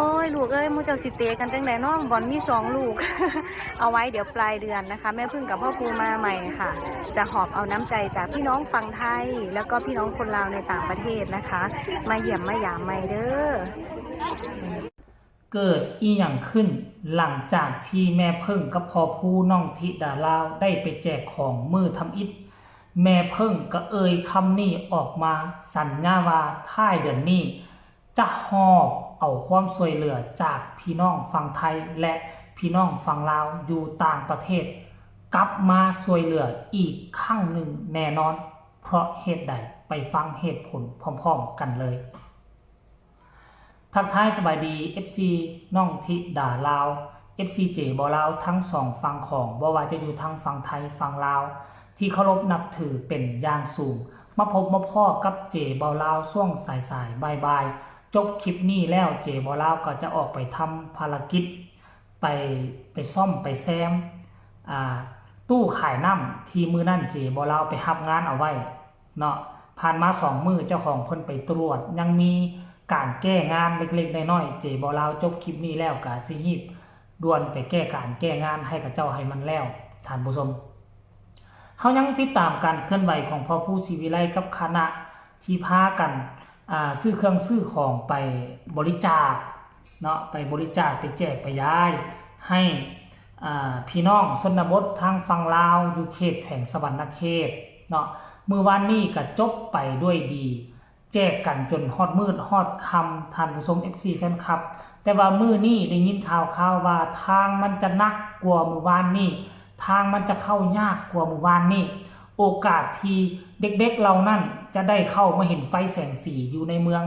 ໂອ້ຍ ລູກເອີຍ ໝູ່ເຈົ້າຊິເຕະກັນຈັ່ງໃດເນາະ? ບອນມີສອງລູກ ເອົາໄວ້ດຽວປາຍເດືອນນະຄະ ແມ່ເພິ່ງກັບພໍ່ພູມາໃໝ່ຄ່ະ ຈະຫອບເອົານ້ຳໃຈຈາກພີ່ນ້ອງຝັ່ງໄທ ແລ້ວກໍພີ່ນ້ອງຄົນລາວໃນຕ່າງປະເທດນະຄະ ມາຢ້ຽມມາຢາມໃໝ່ເດີ. ເກີດອີ່ຫຍັງຂຶ້ນ ຫຼັງຈາກທີ່ແມ່ເພິ່ງກັບພໍ່ພູ ນ້ອງທິດາລາວ ໄດ້ໄປແຈກຂອງມື້ທຳອິດ? ແມ່ເພິ່ງກໍເອີ່ຍຄຳນີ້ອອກມາ ສັນຍາວ່າທ້າຍເດືອນນີ້ ຈະຫອບເອົາຄວາມຊ່ວຍເຫຼືອຈາກພີ່ນ້ອງຝັ່ງໄທ ແລະ ພີ່ນ້ອງຝັ່ງລາວຢູ່ຕ່າງປະເທດ ກັບມາຊ່ວຍເຫຼືອອີກຄັ້ງໜຶ່ງແນ່ນອນ. ເພາະເຫດໃດ? ໄປຟັງເຫດຜົນພ້ອມໆກັນເລີຍ. ທັກທາຍສະບາຍດີ ເອັຟຊີ ນ້ອງທິດາລາວ ເອັຟຊີ ເຈບໍ່ລາວ ທັງສອງຝັ່ງຂອງ ບໍ່ວ່າຈະຢູ່ທາງຝັ່ງໄທ ຝັ່ງລາວ ທີ່ເຄົາລົບນັບຖືເປັນຢ່າງສູງ. ມາພົບມາພໍ້ກັບເຈບໍ່ລາວຊ່ວງສາຍໆ ບ່າຍໆ. ຈົບຄລິບນີ້ແລ້ວ ເຈບໍ່ລາວກໍຈະອອກໄປທຳພາລະກິດ ໄປ ໄປສ້ອມໄປແຊມ ອ່າ ຕູ້ຂາຍນ້ຳ ທີ່ມື້ນັ້ນເຈບໍ່ລາວໄປຮັບງານເອົາໄວ້ເນາະ. ຜ່ານມາສອງມື້ ເຈົ້າຂອງເພິ່ນໄປຕວດ ຍັງມີການແກ້ງານເລັກໆນ້ອຍໆ. ເຈບໍ່ລາວຈົບຄລິບນີ້ແລ້ວ ກະຊິຮີບດ່ວນໄປແກ້ການແກ້ງານໃຫ້ເຂົາເຈົ້າໃຫ້ມັນແລ້ວ ທ່ານຜູ້ຊົມ. ເຮົາຍັງຕິດຕາມການເຄື່ອນໄຫວຂອງພໍ່ພູ ສີວິໄລ ກັບຄະນະທີ່ພາກັນ ອ່າ ຊື້ເຄື່ອງຊື້ຂອງໄປບໍລິຈາກເນາະ ໄປບໍລິຈາກ ໄປແຈກໄປຢາຍໃຫ້ ອ່າ ພີ່ນ້ອງຊົນນະບົດທາງຝັ່ງລາວ ຢູ່ເຂດແຂວງສະຫວັນນະເຂດເນາະ. ມື້ວານນີ້ກໍຈົບໄປດ້ວຍດີ ແຈກກັນຈົນຮອດມືດຮອດຄ່ຳ ທ່ານຜູ້ຊົມ ເອັຟຊີ ແຟນຄລັບ. ແຕ່ວ່າມື້ນີ້ໄດ້ຍິນຂ່າວໆວ່າທາງມັນຈະໜັກກວ່າມື້ວານນີ້ ທາງມັນຈະເຂົ້າຍາກກວ່າມື້ວານນີ້. ໂອກາດທີ່ເດັກໆເຫຼົ່ານັ້ນຈະໄດ້ເຂົ້າມາເຫັນໄຟແສງສີຢູ່ໃນເມືອງ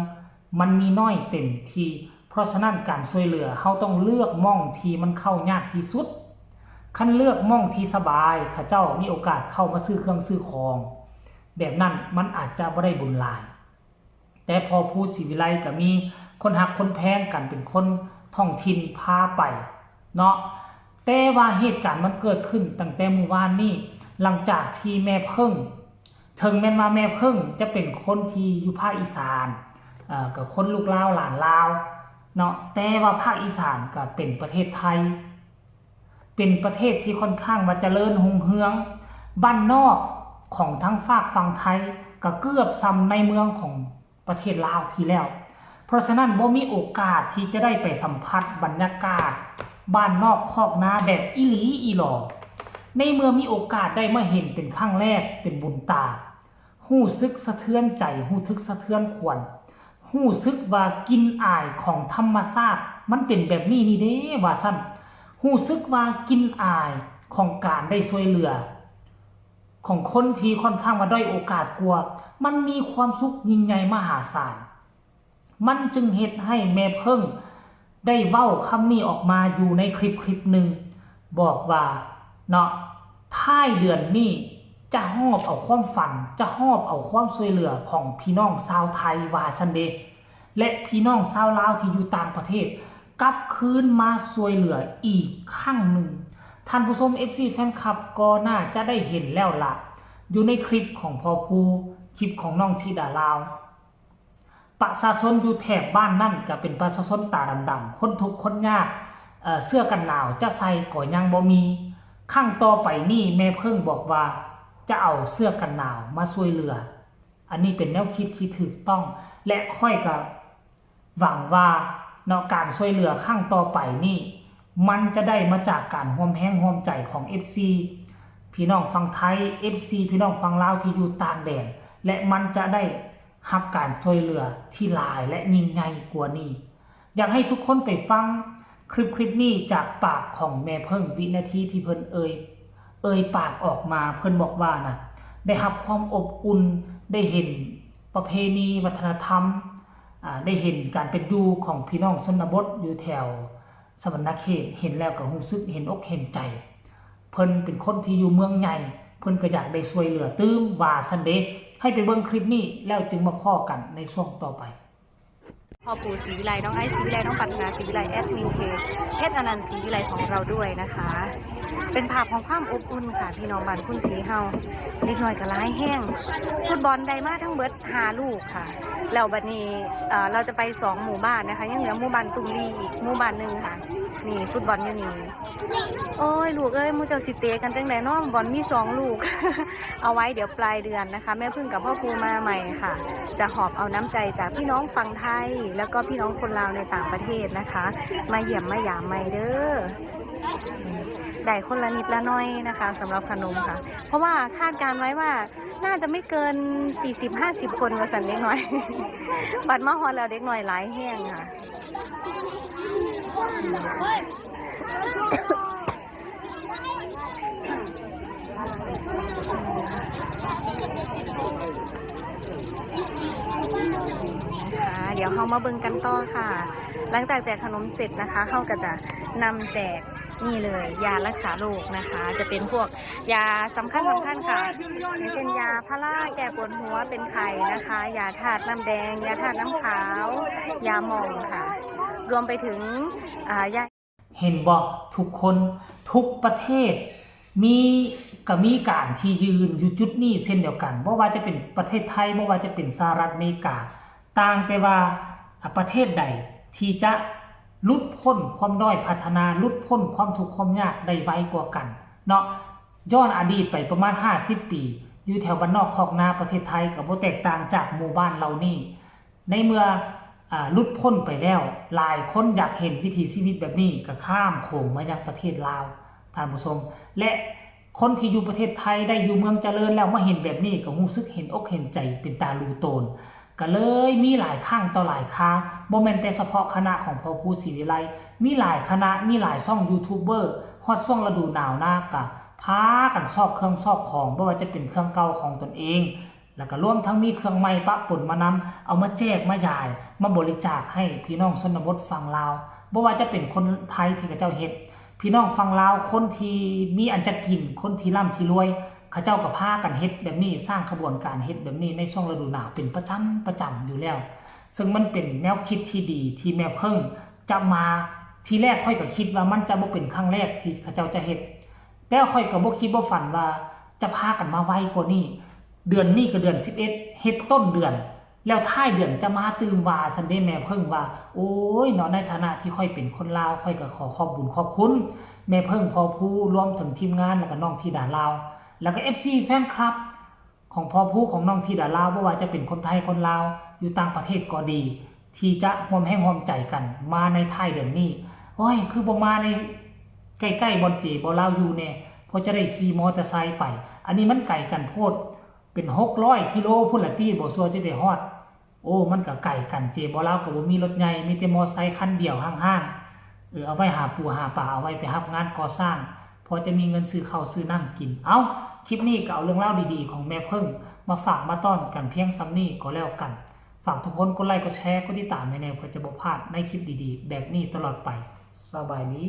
ມັນມີໜ້ອຍເຕັມທີ່. ເພາະສະນັ້ນ ການຊ່ວຍເຫຼືອ ເຮົາຕ້ອງເລືອກໝ່ອງທີ່ມັນເຂົ້າຍາກທີ່ສຸດ. ຄັນເລືອກໝ່ອງທີ່ສະບາຍ ເຂົາເຈົ້າມີໂອກາດເຂົ້າມາຊື້ເຄື່ອງຊື້ຂອງ ແບບນັ້ນມັນອາດຈະບໍ່ໄດ້ບຸນຫຼາຍ. ແຕ່ພໍ່ພູ ສີວິໄລ ກໍມີຄົນຮັກຄົນແພງກັນ ເປັນຄົນທ້ອງຖິ່ນພາໄປເນາະ. ແຕ່ວ່າເຫດການມັນເກີດຂຶ້ນຕັ້ງແຕ່ມື້ວານນີ້ ຫຼັງຈາກທີ່ແມ່ເພິ່ງ ເຖິງແມ່ນວ່າແມ່ເພິ່ງຈະເປັນຄົນທີ່ຢູ່ພາກອີສານ ເອີ ກໍຄົນລູກລາວຫຼານລາວເນາະ ແຕ່ວ່າພາກອີສານກໍເປັນປະເທດໄທ ເປັນປະເທດທີ່ຂ້ອນຂ້າງວ່າຈະເລີນຮຸ່ງເຮືອງ. ບ້ານນອກຂອງທາງຟາກຝັ່ງໄທກໍເກືອບສ່ຳໃນເມືອງຂອງ ປະເທດລາວພີ້ແລ້ວ. ເພາະສະນັ້ນ ບໍ່ມີໂອກາດທີ່ຈະໄດ້ໄປສຳຜັດບັນຍາກາດບ້ານນອກຄອກນາແບບອີ່ຫຼີອີ່ຫຼໍ. ໃນເມື່ອມີໂອກາດໄດ້ມາເຫັນເປັນຄັ້ງແລກເປັນບຸນຕາ ຮູ້ສຶກສະເທືອນໃຈ, ຮູ້ສຶກສະເທືອນຂວັນ, ຮູ້ສຶກວ່າກິ່ນອາຍຂອງທຳມະຊາດມັນເປັນແບບນີ້ນີ້ເດ້ ວ່າຊັ້ນ. ຮູ້ສຶກວ່າກິ່ນອາຍຂອງການໄດ້ຊ່ວຍເຫຼືອ ຂອງຄົນທີ່ຂ້ອນຂ້າງວ່າດ້ອຍໂອກາດກວ່າ ມັນມີຄວາມສຸກຍິ່ງໃຫຍ່ມະຫາສານ. ມັນຈຶ່ງເຮັດໃຫ້ແມ່ເພິ່ງໄດ້ເວົ້າຄຳນີ້ອອກມາຢູ່ໃນຄລິບຄລິບໜຶ່ງ ບອກວ່າເນາະ ທ້າຍເດືອນນີ້ຈະຫອບເອົາຄວາມຝັນ ຈະຫອບເອົາຄວາມຊ່ວຍເຫຼືອຂອງພີ່ນ້ອງຊາວໄທ ວ່າຊັ້ນເດ. ແລະ ພີ່ນ້ອງຊາວລາວທີ່ຢູ່ຕ່າງປະເທດ ກັບຄືນມາຊ່ວຍເຫຼືອອີກຄັ້ງໜຶ່ງ. ທ່ານຜູ້ຊົມ ເອັຟຊີ ແຟນຄລັບ ກໍໜ້າຈະໄດ້ເຫັນແລ້ວລະ ຢູ່ໃນຄລິບຂອງພໍ່ພູ ຄລິບຂອງນ້ອງທິດາລາວ. ປະຊາຊົນຢູ່ແຖບບ້ານນັ້ນກໍເປັນປະຊາຊົນຕາດຳໆ ຄົນທຸກຄົນຍາກ, ເອີ ເສື້ອກັນໜາວຈະໃສ່ກໍຍັງບໍ່ມີ. ຄັ້ງຕໍ່ໄປນີ້ແມ່ເພິ່ງບອກວ່າຈະເອົາເສື້ອກັນໜາວມາຊ່ວຍເຫຼືອ. ອັນນີ້ເປັນແນວຄິດທີ່ຖືກຕ້ອງ ແລະ ຂ້ອຍກໍຫວັງວ່າເນາະ ການຊ່ວຍເຫຼືອຄັ້ງຕໍ່ໄປນີ້ ມັນຈະໄດ້ມາຈາກການຮ່ວມແຮງຮ່ວມໃຈຂອງ ເອັຟຊີ ພີ່ນ້ອງຝັ່ງໄທ, ເອັຟຊີ ພີ່ນ້ອງຝັ່ງລາວທີ່ຢູ່ຕ່າງແດນ ແລະ ມັນຈະໄດ້ຮັບການຊ່ວຍເຫຼືອທີ່ຫຼາຍ ແລະ ຍິ່ງໃຫຍ່ກວ່ານີ້. ຢາກໃຫ້ທຸກຄົນໄປຟັງຄລິບ ຄລິບນີ້ຈາກປາກຂອງແມ່ເພິ່ງ ວິນາທີທີ່ເພິ່ນເອີ່ຍ ເອີ່ຍປາກອອກມາ. ເພິ່ນບອກວ່ານະ ໄດ້ຮັບຄວາມອົບອຸ່ນ, ໄດ້ເຫັນປະເພນີວັດທະນະທຳ, ອາ, ໄດ້ເຫັນການເປັນຢູ່ຂອງພີ່ນ້ອງຊົນນະບົດຢູ່ແຖວສະຫວັນນະເຂດ, ເຫັນແລ້ວກໍຮູ້ສຶກເຫັນອົກເຫັນໃຈ. ເພິ່ນເປັນຄົນທີ່ຢູ່ເມືອງໃຫຍ່, ເພິ່ນກໍຢາກໄດ້ຊ່ວຍເຫຼືອຕື່ມ ວ່າຊັ້ນເດ. ໃຫ້ໄປເບິ່ງຄລິບນີ້ແລ້ວຈຶ່ງມາພໍ້ກັນໃນຊ່ວງຕໍ່ໄປ. ພໍ່ປູ່ ສີວິໄລ, ນ້ອງໄອ ສີວິໄລ, ນ້ອງປັດຖະນາ ສີວິໄລ, ແອດມິນເພຈ ເພດອະນັນ ສີວິໄລ ຂອງເຮົາດ້ວຍນະຄະ. ເປັນພາບຂອງຄວາມອົບອຸ່ນຄ່ະ ພີ່ນ້ອງບ້ານຄຸນສີເຮົາ. ເດັກນ້ອຍກໍຫຼາຍແຮງ. ຟຸດບອນໄດ້ມາທັງເບິດຫ້າລູກຄ່ະ. ແລ້ວບັດນີ້ ເອີ່ ເຮົາຈະໄປສອງໝູ່ບ້ານນະຄະ, ຍັງເຫຼືອໝູ່ບ້ານຕຸງລີອີກໝູ່ບ້ານໜຶ່ງຄ່ະ. ນີ້ຟຸດບອນຢູ່ນີ້. ໂອ້ຍ ລູກເອີຍ, ໝູ່ເຈົ້າຊິເຕະກັນຈັ່ງໃດເນາະ? ບອນມີສອງລູກ. ເອົາໄວ້ດຽວປາຍເດືອນນະຄະ, ແມ່ເພິ່ງກັບພໍ່ພູມາໃໝ່ຄ່ະ. ຈະຫອບເອົານ້ຳໃຈຈາກພີ່ນ້ອງຝັ່ງໄທ ແລ້ວກໍພີ່ນ້ອງຄົນລາວໃນຕ່າງປະເທດນະຄະ ມາຢ້ຽມມາຢາມໃໝ່ເດີ. ໄດ້ຄົນລະນິດລະໜ້ອຍນະຄະ ສຳລັບຂະໜົມຄ່ະ. ເພາະວ່າຄາດການໄວ້ວ່າໜ້າຈະໄມ່ເກີນສີ່ສິບຫ້າສິບຄົນວ່າຊັ້ນເດັກນ້ອຍ. ບັດມາຮອດແລ້ວເດັກນ້ອຍຫຼາຍແຮງຄ່ະ. ຄ່ະ ດຽວເຮົາມາເບິ່ງກັນຕໍ່ຄ່ະ. ຫຼັງຈາກແຈກຂະໜົມເສັດນະຄະ ເຮົາກໍຈະນຳແຈກ ນີ້ເລີຍ ຢາລັກສາໂລກນະຄະ ຈະເປັນພວກຢາສຳຄັນໆ ຄ່ະ ຢ່າງເຊັ່ນ ຢາພາລາແກ້ປວດຫົວເປັນໄຂ້ນະຄະ, ຢາທາດນ້ຳແດງ, ຢາທາດນ້ຳຂາວ, ຢາໝອງຄ່ະ ລວມໄປເຖິງ ອາ ຢາ ເຫັນບໍ່ທຸກຄົນ? ທຸກປະເທດມີ ກໍມີການທີ່ຢືນຢູ່ຈຸດນີ້ເຊັ່ນດຽວກັນ, ບໍ່ວ່າຈະເປັນປະເທດໄທ, ບໍ່ວ່າຈະເປັນສະຫະລັດອາເມລິກາ, ຕ່າງແຕ່ວ່າ ອາ ປະເທດໃດທີ່ຈະຫຼຸດພົ້ນຄວາມດ້ອຍພັດທະນາ, ຫຼຸດພົ້ນຄວາມທຸກຄວາມຍາກໄດ້ໄວກວ່າກັນເນາະ. ຍ້ອນອະດີດໄປປະມານຫ້າສິບປີ ຢູ່ແຖວບ້ານນອກຄອກນາປະເທດໄທ ກໍບໍ່ແຕກຕ່າງຈາກໝູ່ບ້ານເຫຼົ່ານີ້. ໃນເມື່ອ ອາ ຫຼຸດພົ້ນໄປແລ້ວ, ຫຼາຍຄົນຢາກເຫັນວິຖີຊີວິດແບບນີ້ ກໍຂ້າມໂຂງມາຍັງປະເທດລາວ ທ່ານຜູ້ຊົມ ແລະ ຄົນທີ່ຢູ່ປະເທດໄທໄດ້ຢູ່ເມືອງຈະເລີນແລ້ວມາເຫັນແບບນີ້ ກໍຮູ້ສຶກເຫັນອົກເຫັນໃຈເປັນຕາລູໂຕນ. ກໍເລີຍມີຫຼາຍຄັ້ງຕໍ່ຫຼາຍຄາ, ບໍ່ແມ່ນແຕ່ສະເພາະຄະນະຂອງພໍ່ພູ ສີວິໄລ, ມີຫຼາຍຄະນະ, ມີຫຼາຍຊ່ອງຢູທູບເບີ, ຮອດຊ່ວງລະດູໜາວນາ ກໍພາກັນຊອກເຄື່ອງຊອກຂອງ, ບໍ່ວ່າຈະເປັນເຄື່ອງເກົ່າຂອງຕົນເອງ, ແລ້ວກໍລວມທັງມີເຄື່ອງໃໝ່ປະປົນມານຳ, ເອົາມາແຈກມາຢາຍ, ມາບໍລິຈາກໃຫ້ພີ່ນ້ອງຊົນນະບົດຝັ່ງລາວ, ບໍ່ວ່າຈະເປັນຄົນໄທທີ່ເຂົາເຈົ້າເຮັດ, ພີ່ນ້ອງຝັ່ງລາວ ຄົນທີ່ມີອັນຈະກິນ, ຄົນທີ່ລ່ຳທີ່ລວຍ, ເຂົາເຈົ້າກໍພາກັນເຮັດແບບນີ້, ສ້າງຂະບວນການເຮັດແບບນີ້ໃນຊ່ວງລະດູໜາວເປັນປະຈຳ, ປະຈຳຢູ່ແລ້ວ. ເຊິ່ງມັນເປັນແນວຄິດທີ່ດີທີ່ແມ່ເພິ່ງຈະມາ, ທີແລກຂ້ອຍກໍຄິດວ່າມັນຈະບໍ່ເປັນຄັ້ງແລກທີ່ເຂົາເຈົ້າຈະເຮັດ, ແຕ່ຂ້ອຍກໍບໍ່ຄິດບໍ່ຝັນວ່າຈະພາກັນມາໄວກວ່ານີ້. ເດືອນນີ້ກໍເດືອນສິບເອັດ ເຮັດຕົ້ນເດືອນ ແລ້ວທ້າຍເດືອນຈະມາຕື່ມວ່າຊັ້ນເດ້ ແມ່ເພິ່ງວ່າ. ໂອ້ຍເນາະ, ໃນຖານະທີ່ຂ້ອຍເປັນຄົນລາວ, ຂ້ອຍກໍຂໍຂອບບຸນຂອບຄຸນແມ່ເພິ່ງ, ພໍ່ພູ, ລວມເຖິງທີມງານ ແລ້ວກໍນ້ອງທິດາລາວ ແລ້ວກໍເອັຟຊີ ແຟນຄລັບຂອງພໍ່ພູ, ຂອງນ້ອງທິດາລາວ, ບໍ່ວ່າຈະເປັນຄົນໄທ, ຄົນລາວ, ຢູ່ຕ່າງປະເທດກໍດີ ທີ່ຈະຮ່ວມແຮງຮ່ວມໃຈກັນມາໃນທ້າຍເດືອນນີ້. ໂອ້ຍ ຄືບໍ່ມາໃນໃກ້ໆບ່ອນເຈບໍ່ລາວຢູ່ແດ່, ພໍຈະໄດ້ຂີ່ມໍເຕີໄຊໄປ. ອັນນີ້ມັນໄກກັນໂພດ, ເປັນຫົກຮ້ອຍກິໂລພຸ້ນລະຕິ ບໍ່ຊົ່ວຈະໄດ້ຮອດ. ໂອ້ ມັນກໍໄກກັນ, ເຈບໍ່ລາວກໍບໍ່ມີລົດໃຫຍ່, ມີແຕ່ມໍໄຊຄັນດຽວຫ້າງໆ, ເອີ ເອົາໄວ້ຫາປູຫາປາ, ເອົາໄວ້ໄປຮັບງານກໍ່ສ້າງ, ພໍຈະມີເງິນຊື້ເຂົ້າຊື້ນ້ຳກິນ. ເອົ້າ, ຄລິບນີ້ກໍເອົາເລື່ອງລາວດີໆຂອງແມ່ເພິ່ງມາຝາກມາຕ້ອນກັນພຽງສ່ຳນີ້ກໍແລ້ວກັນ. ຝາກທຸກຄົນກົດໄລກ໌ ກົດແຊ ກົດຕິດຕາມໃຫ້ແດ່ ເພື່ອຈະບໍ່ພາດໃນຄລິບດີໆແບບນີ້ຕະຫຼອດໄປ. ສະບາຍດີ.